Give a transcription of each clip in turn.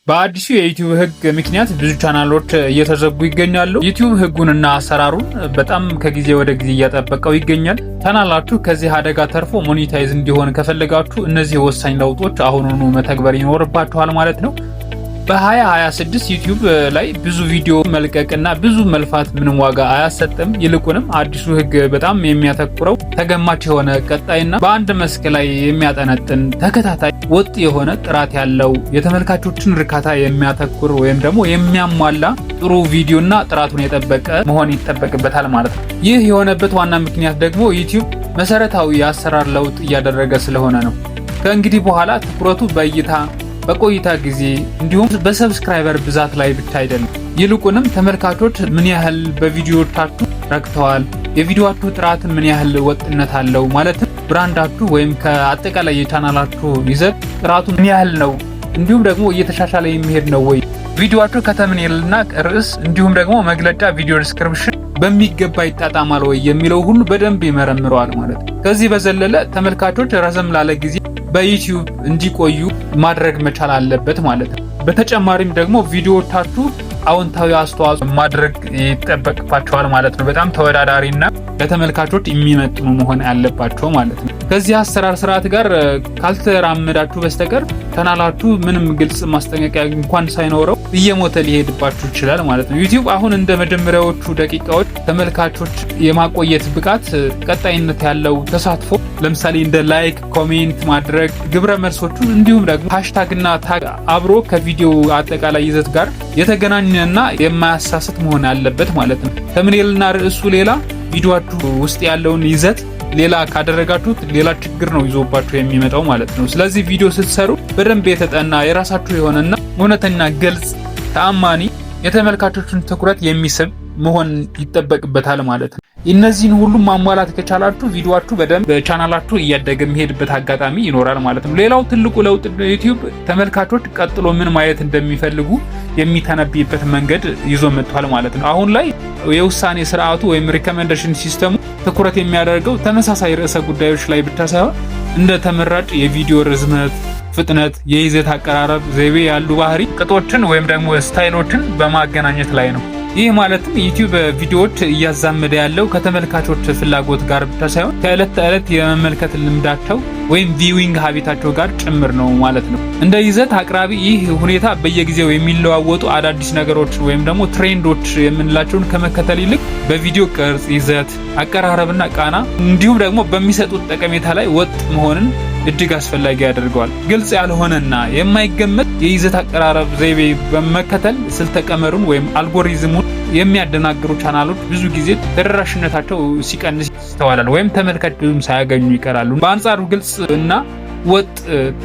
በአዲሱ የዩቲዩብ ህግ ምክንያት ብዙ ቻናሎች እየተዘጉ ይገኛሉ። ዩቲዩብ ህጉንና አሰራሩን በጣም ከጊዜ ወደ ጊዜ እያጠበቀው ይገኛል። ቻናላችሁ ከዚህ አደጋ ተርፎ monetize እንዲሆን ከፈለጋችሁ እነዚህ ወሳኝ ለውጦች አሁኑኑ መተግበር ይኖርባችኋል ማለት ነው። በ2026 ዩቲዩብ ላይ ብዙ ቪዲዮ መልቀቅና ብዙ መልፋት ምንም ዋጋ አያሰጥም። ይልቁንም አዲሱ ህግ በጣም የሚያተኩረው ተገማች የሆነ፣ ቀጣይና በአንድ መስክ ላይ የሚያጠነጥን፣ ተከታታይ፣ ወጥ የሆነ፣ ጥራት ያለው፣ የተመልካቾችን እርካታ የሚያተኩር ወይም ደግሞ የሚያሟላ ጥሩ ቪዲዮና ጥራቱን የጠበቀ መሆን ይጠበቅበታል ማለት ነው። ይህ የሆነበት ዋና ምክንያት ደግሞ ዩቲዩብ መሰረታዊ የአሰራር ለውጥ እያደረገ ስለሆነ ነው። ከእንግዲህ በኋላ ትኩረቱ በእይታ፣ በቆይታ ጊዜ እንዲሁም በ subscriber ብዛት ላይ ብቻ አይደለም። ይልቁንም ተመልካቾች ምን ያህል በቪዲዮዎቻችሁ ረክተዋል፣ የቪዲዮአችሁ ጥራት ምን ያህል ወጥነት አለው፣ ማለትም brand ኣችሁ ወይም ከአጠቃላይ የቻናላችሁ ይዘት ጥራቱ ምን ያህል ነው፣ እንዲሁም ደግሞ እየተሻሻለ የሚሄድ ነው ወይ፣ ቪዲዮአችሁ ከ thumbnail ና ርዕስ እንዲሁም ደግሞ መግለጫ video description በሚገባ ይጣጣማል ወይ የሚለው ሁሉ በደንብ ይመረምረዋል ማለት ነው። ከዚህ በዘለለ ተመልካቾች ረዘም ላለ ጊዜ በዩቲዩብ እንዲቆዩ ማድረግ መቻል አለበት ማለት ነው። በተጨማሪም ደግሞ ቪዲዮዎቻችሁ አዎንታዊ አስተዋጽኦ ማድረግ ይጠበቅባቸዋል ማለት ነው። በጣም ተወዳዳሪና ለተመልካቾች የሚመጥኑ መሆን ያለባቸው ማለት ነው። ከዚህ አሰራር ስርዓት ጋር ካልተራመዳችሁ በስተቀር ቻናላችሁ ምንም ግልጽ ማስጠንቀቂያ እንኳን ሳይኖረው እየሞተ ሊሄድባችሁ ይችላል ማለት ነው። ዩቲዩብ አሁን እንደ መጀመሪያዎቹ ደቂቃዎች ተመልካቾች የማቆየት ብቃት፣ ቀጣይነት ያለው ተሳትፎ፣ ለምሳሌ እንደ like፣ comment ማድረግ፣ ግብረ መልሶቹን እንዲሁም ደግሞ hashtag ና tag አብሮ ከቪዲዮ አጠቃላይ ይዘት ጋር የተገናኘና የማያሳስት መሆን አለበት ማለት ነው። Thumbnail ና ርዕሱ ሌላ፣ ቪዲዮአችሁ ውስጥ ያለውን ይዘት ሌላ ካደረጋችሁት ሌላ ችግር ነው ይዞባችሁ የሚመጣው ማለት ነው። ስለዚህ ቪዲዮ ስትሰሩ በደንብ የተጠና፣ የራሳችሁ የሆነና እውነተኛ፣ ግልጽ፣ ተአማኒ፣ የተመልካቾችን ትኩረት የሚስብ መሆን ይጠበቅበታል ማለት ነው። እነዚህን ሁሉ ማሟላት ከቻላችሁ ቪዲዮአችሁ በደንብ በቻናላችሁ እያደገ የሚሄድበት አጋጣሚ ይኖራል ማለት ነው። ሌላው ትልቁ ለውጥ ዩቲዩብ ተመልካቾች ቀጥሎ ምን ማየት እንደሚፈልጉ የሚተነብይበት መንገድ ይዞ መጥቷል ማለት ነው። አሁን ላይ የውሳኔ ስርዓቱ ወይም recommendation system ኡ ትኩረት የሚያደርገው ተመሳሳይ ርዕሰ ጉዳዮች ላይ ብቻ ሳይሆን እንደ ተመራጭ የቪዲዮ ርዝመት፣ ፍጥነት፣ የይዘት አቀራረብ ዘይቤ ያሉ ባህሪ ቅጦችን ወይም ደግሞ style ኦችን በማገናኘት ላይ ነው። ይህ ማለትም ዩቲዩብ ቪዲዮዎች እያዛመደ ያለው ከተመልካቾች ፍላጎት ጋር ብቻ ሳይሆን ከዕለት ተዕለት የመመልከት ልምዳቸው ወይም viewing habit ኣቸው ጋር ጭምር ነው ማለት ነው። እንደ ይዘት አቅራቢ ይህ ሁኔታ በየጊዜው የሚለዋወጡ አዳዲስ ነገሮችን ወይም ደግሞ trend ኦች የምንላቸውን ከመከተል ይልቅ በቪዲዮ ቅርጽ፣ ይዘት፣ አቀራረብና ቃና እንዲሁም ደግሞ በሚሰጡት ጠቀሜታ ላይ ወጥ መሆንን እጅግ አስፈላጊ ያደርገዋል። ግልጽ ያልሆነና የማይገመት የይዘት አቀራረብ ዘይቤ በመከተል ስልተ ቀመሩን ወይም አልጎሪዝሙን የሚያደናግሩ ቻናሎች ብዙ ጊዜ ተደራሽነታቸው ሲቀንስ ይስተዋላል ወይም ተመልካች ብዙም ሳያገኙ ይቀራሉ። በአንጻሩ ግልጽ እና ወጥ፣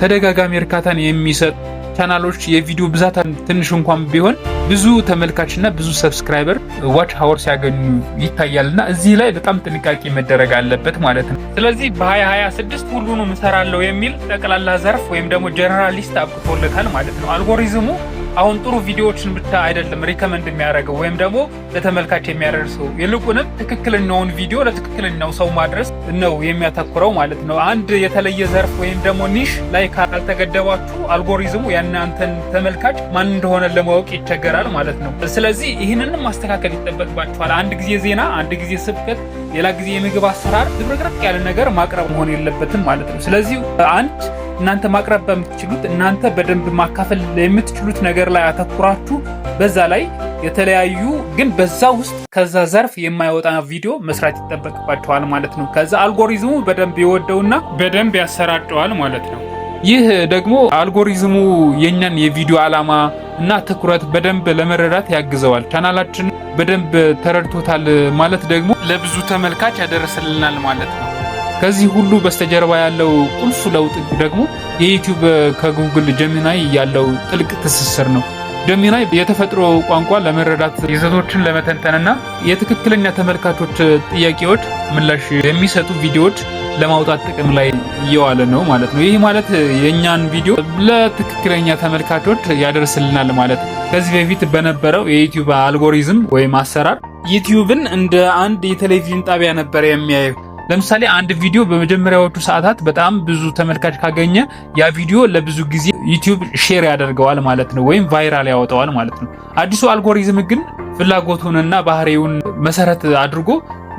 ተደጋጋሚ እርካታን የሚሰጡ ቻናሎች የቪዲዮ ብዛት ትንሽ እንኳን ቢሆን ብዙ ተመልካችና ብዙ subscriber፣ watch hour ሲያገኙ ይታያልና እዚህ ላይ በጣም ጥንቃቄ መደረግ አለበት ማለት ነው። ስለዚህ በ2026 ሁሉንም እሰራለሁ የሚል ጠቅላላ ዘርፍ ወይም ደግሞ generalist አብቅቶለታል ማለት ነው። አልጎሪዝሙ አሁን ጥሩ ቪዲዮዎችን ብቻ አይደለም recommend የሚያደርገው ወይም ደግሞ ለተመልካች የሚያደርሰው፣ ይልቁንም ትክክለኛውን ቪዲዮ ለትክክለኛው ሰው ማድረስ ነው የሚያተኩረው ማለት ነው። አንድ የተለየ ዘርፍ ወይም ደግሞ niche ላይ ካልተገደባችሁ አልጎሪዝሙ የእናንተን ተመልካች ማን እንደሆነ ለማወቅ ይቸገራል ማለት ነው። ስለዚህ ይህንንም ማስተካከል ይጠበቅባችኋል። አንድ ጊዜ ዜና፣ አንድ ጊዜ ስብከት፣ ሌላ ጊዜ የምግብ አሰራር፣ ዝብርቅርቅ ያለ ነገር ማቅረብ መሆን የለበትም ማለት ነው። ስለዚህ አንድ እናንተ ማቅረብ በምትችሉት፣ እናንተ በደንብ ማካፈል የምትችሉት ነገር ላይ አተኩራችሁ በዛ ላይ የተለያዩ ግን በዛ ውስጥ ከዛ ዘርፍ የማይወጣ ቪዲዮ መስራት ይጠበቅባችኋል ማለት ነው። ከዛ አልጎሪዝሙ በደንብ ይወደውና በደንብ ያሰራጨዋል ማለት ነው። ይህ ደግሞ አልጎሪዝሙ የኛን የቪዲዮ ዓላማ እና ትኩረት በደንብ ለመረዳት ያግዘዋል። ቻናላችን በደንብ ተረድቶታል ማለት ደግሞ ለብዙ ተመልካች ያደርስልናል ማለት ነው። ከዚህ ሁሉ በስተጀርባ ያለው ቁልፍ ለውጥ ደግሞ የዩቲዩብ ከጉግል ጀሚናይ ያለው ጥልቅ ትስስር ነው። ጀሚናይ የተፈጥሮ ቋንቋ ለመረዳት፣ ይዘቶችን ለመተንተንና የትክክለኛ ተመልካቾች ጥያቄዎች ምላሽ የሚሰጡ ቪዲዮዎች ለማውጣት ጥቅም ላይ እየዋለ ነው ማለት ነው። ይህ ማለት የእኛን ቪዲዮ ለትክክለኛ ተመልካቾች ያደርስልናል ማለት ነው። ከዚህ በፊት በነበረው የዩቲዩብ አልጎሪዝም ወይም አሰራር ዩቲዩብን እንደ አንድ የቴሌቪዥን ጣቢያ ነበር የሚያየው። ለምሳሌ አንድ ቪዲዮ በመጀመሪያዎቹ ሰዓታት በጣም ብዙ ተመልካች ካገኘ ያ ቪዲዮ ለብዙ ጊዜ ዩቲዩብ share ያደርገዋል ማለት ነው፣ ወይም viral ያወጣዋል ማለት ነው። አዲሱ አልጎሪዝም ግን ፍላጎቱንና ባህሪውን መሰረት አድርጎ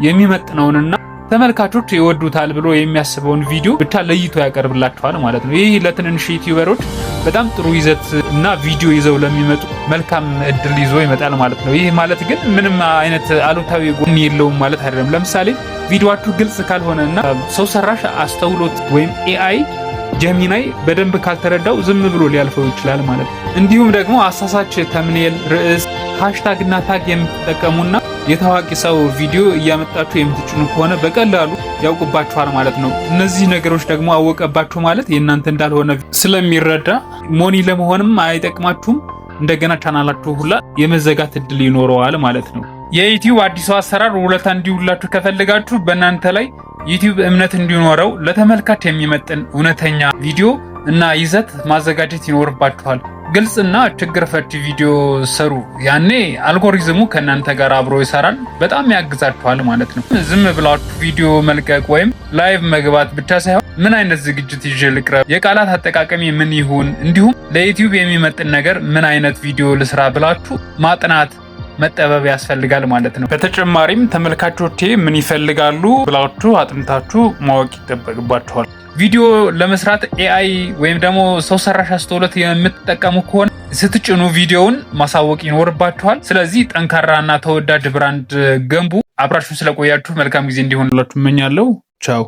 የሚመጥነውንና ተመልካቾች ይወዱታል ብሎ የሚያስበውን ቪዲዮ ብቻ ለይቶ ያቀርብላቸዋል ማለት ነው። ይህ ለትንንሽ ዩቲዩበሮች በጣም ጥሩ ይዘት እና ቪዲዮ ይዘው ለሚመጡ መልካም እድል ይዞ ይመጣል ማለት ነው። ይህ ማለት ግን ምንም አይነት አሉታዊ ጎን የለውም ማለት አይደለም። ለምሳሌ ቪዲዮአችሁ ግልጽ ካልሆነ እና ሰው ሰራሽ አስተውሎት ወይም AI Gemini በደንብ ካልተረዳው ዝም ብሎ ሊያልፈው ይችላል ማለት ነው። እንዲሁም ደግሞ አሳሳች thumbnail፣ ርዕስ፣ hashtag እና tag የምትጠቀሙና የታዋቂ ሰው ቪዲዮ እያመጣችሁ የምትጭኑ ከሆነ በቀላሉ ያውቅባችኋል ማለት ነው። እነዚህ ነገሮች ደግሞ አወቀባችሁ ማለት የእናንተ እንዳልሆነ ስለሚረዳ money ለመሆንም አይጠቅማችሁም። እንደገና ቻናላችሁ ሁላ የመዘጋት እድል ይኖረዋል ማለት ነው። የዩቲዩብ አዲሱ አሰራር ውለታ እንዲውላችሁ ከፈለጋችሁ በእናንተ ላይ ዩቲዩብ እምነት እንዲኖረው ለተመልካች የሚመጥን እውነተኛ ቪዲዮ እና ይዘት ማዘጋጀት ይኖርባችኋል። ግልጽና ችግር ፈቺ ቪዲዮ ስሩ። ያኔ አልጎሪዝሙ ከእናንተ ጋር አብሮ ይሰራል፣ በጣም ያግዛችኋል ማለት ነው። ዝም ብላችሁ ቪዲዮ መልቀቅ ወይም live መግባት ብቻ ሳይሆን ምን አይነት ዝግጅት ይዤ ልቅረብ፣ የቃላት አጠቃቀሜ ምን ይሁን፣ እንዲሁም ለዩቲዩብ የሚመጥን ነገር ምን አይነት ቪዲዮ ልስራ ብላችሁ ማጥናት መጠበብ ያስፈልጋል ማለት ነው። በተጨማሪም ተመልካቾቼ ምን ይፈልጋሉ ብላችሁ አጥንታችሁ ማወቅ ይጠበቅባችኋል። ቪዲዮ ለመስራት AI ወይም ደግሞ ሰው ሰራሽ አስተውሎት የምትጠቀሙ ከሆነ ስትጭኑ ቪዲዮውን ማሳወቅ ይኖርባችኋል። ስለዚህ ጠንካራና ተወዳጅ brand ገንቡ። አብራችሁን ስለቆያችሁ መልካም ጊዜ እንዲሆንላችሁ እመኛለሁ። ቻው።